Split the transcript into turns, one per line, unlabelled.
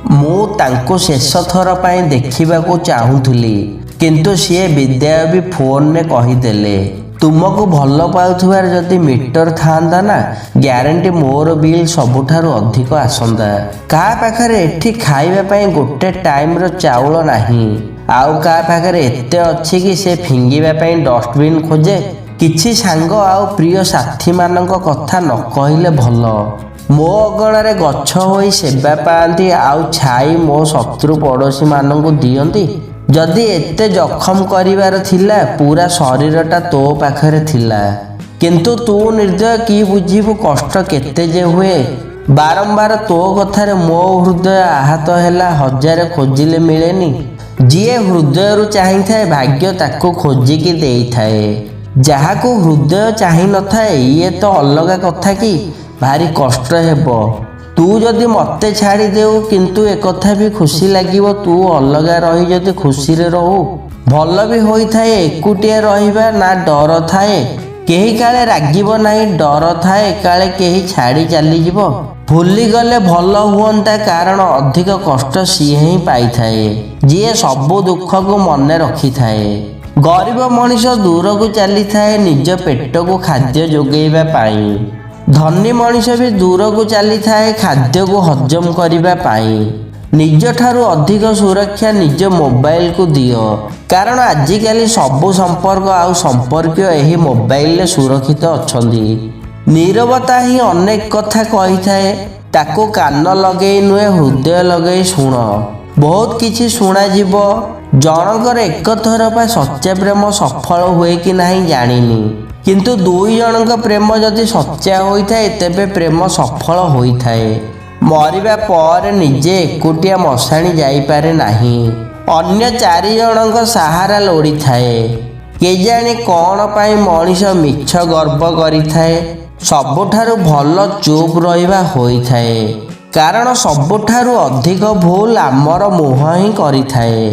ମୁଁ ତାଙ୍କୁ ଶେଷ ଥର ପାଇଁ ଦେଖିବାକୁ ଚାହୁଁଥିଲି, କିନ୍ତୁ ସିଏ ବିଦାୟ ବି ଫୋନରେ କହିଦେଲେ। ତୁମକୁ ଭଲ ପାଉଥିବାର ଯଦି ମିଟର ଥାଆନ୍ତା ନା, ଗ୍ୟାରେଣ୍ଟି ମୋର ବିଲ୍ ସବୁଠାରୁ ଅଧିକ ଆସନ୍ତା। କାହା ପାଖରେ ଏଠି ଖାଇବା ପାଇଁ ଗୋଟେ ଟାଇମର ଚାଉଳ ନାହିଁ, ଆଉ କାହା ପାଖରେ ଏତେ ଅଛି କି ସେ ଫିଙ୍ଗିବା ପାଇଁ ଡଷ୍ଟବିନ୍ ଖୋଜେ। କିଛି ସାଙ୍ଗ ଆଉ ପ୍ରିୟ ସାଥୀମାନଙ୍କ କଥା ନ କହିଲେ ଭଲ। ମୋ ଅଗଣାରେ ଗଛ ହୋଇ ସେବା ପାଆନ୍ତି ଆଉ ଛାଇ ମୋ ଶତ୍ରୁ ପଡ଼ୋଶୀମାନଙ୍କୁ ଦିଅନ୍ତି। ଯଦି ଏତେ ଜଖମ କରିବାର ଥିଲା, ପୁରା ଶରୀରଟା ତୋ ପାଖରେ ଥିଲା, କିନ୍ତୁ ତୁ ନିର୍ଦ୍ଦୟ, କି ବୁଝିବୁ କଷ୍ଟ କେତେ ଯେ ହୁଏ। ବାରମ୍ବାର ତୋ କଥାରେ ମୋ ହୃଦୟ ଆହତ ହେଲା, ହଜାରେ ଖୋଜିଲେ ମିଳେନି। ଯିଏ ହୃଦୟରୁ ଚାହିଁଥାଏ, ଭାଗ୍ୟ ତାକୁ ଖୋଜିକି ଦେଇଥାଏ। ଯାହାକୁ ହୃଦୟ ଚାହିଁନଥାଏ, ଇଏ ତ ଅଲଗା କଥା କି ଭାରି କଷ୍ଟ ହେବ। ତୁ ଯଦି ମୋତେ ଛାଡ଼ିଦେଉ, କିନ୍ତୁ ଏକଥା ବି ଖୁସି ଲାଗିବ, ତୁ ଅଲଗା ରହି ଯଦି ଖୁସିରେ ରହୁ। ଭଲ ବି ହୋଇଥାଏ ଏକୁଟିଆ ରହିବା। ନା ଡର ଥାଏ କେହି କାଳେ ରାଗିବ ନାହିଁ, ଡର ଥାଏ କାଳେ କେହି ଛାଡ଼ି ଚାଲିଯିବ। ଭୁଲିଗଲେ ଭଲ ହୁଅନ୍ତା, କାରଣ ଅଧିକ କଷ୍ଟ ସିଏ ହିଁ ପାଇଥାଏ ଯିଏ ସବୁ ଦୁଃଖକୁ ମନେ ରଖିଥାଏ। ଗରିବ ମଣିଷ ଦୂରକୁ ଚାଲିଥାଏ ନିଜ ପେଟକୁ ଖାଦ୍ୟ ଯୋଗାଇବା ପାଇଁ। ଧନୀ ମଣିଷ ବି ଦୂରକୁ ଚାଲିଥାଏ ଖାଦ୍ୟକୁ ହଜମ କରିବା ପାଇଁ। ନିଜଠାରୁ ଅଧିକ ସୁରକ୍ଷା ନିଜ ମୋବାଇଲକୁ ଦିଅ, କାରଣ ଆଜିକାଲି ସବୁ ସମ୍ପର୍କ ଆଉ ସମ୍ପର୍କୀୟ ଏହି ମୋବାଇଲରେ ସୁରକ୍ଷିତ ଅଛନ୍ତି। ନୀରବତା ହିଁ ଅନେକ କଥା କହିଥାଏ। ତାକୁ କାନ ଲଗେଇ ନୁହେଁ, ହୃଦୟ ଲଗେଇ ଶୁଣ, ବହୁତ କିଛି ଶୁଣାଯିବ। ଜଣଙ୍କର ଏକଥର ବା ସଚ୍ଚା ପ୍ରେମ ସଫଳ ହୁଏ କି ନାହିଁ ଜାଣିନି, କିନ୍ତୁ ଦୁଇ ଜଣଙ୍କ ପ୍ରେମ ଯଦି ସଚ୍ଚା ହୋଇଥାଏ, ତେବେ ପ୍ରେମ ସଫଳ ହୋଇଥାଏ। ମରିବା ପରେ ନିଜେ ଏକୁଟିଆ ମଶାଣି ଯାଇପାରେ ନାହିଁ, ଅନ୍ୟ ଚାରି ଜଣଙ୍କ ସାହାରା ଲୋଡ଼ିଥାଏ। କେଜାଣି କ'ଣ ପାଇଁ ମଣିଷ ମିଛ ଗର୍ବ କରିଥାଏ। ସବୁଠାରୁ ଭଲ ଚୁପ୍ ରହିବା ହୋଇଥାଏ, କାରଣ ସବୁଠାରୁ ଅଧିକ ଭୁଲ ଆମର ମୁହଁ ହିଁ କରିଥାଏ।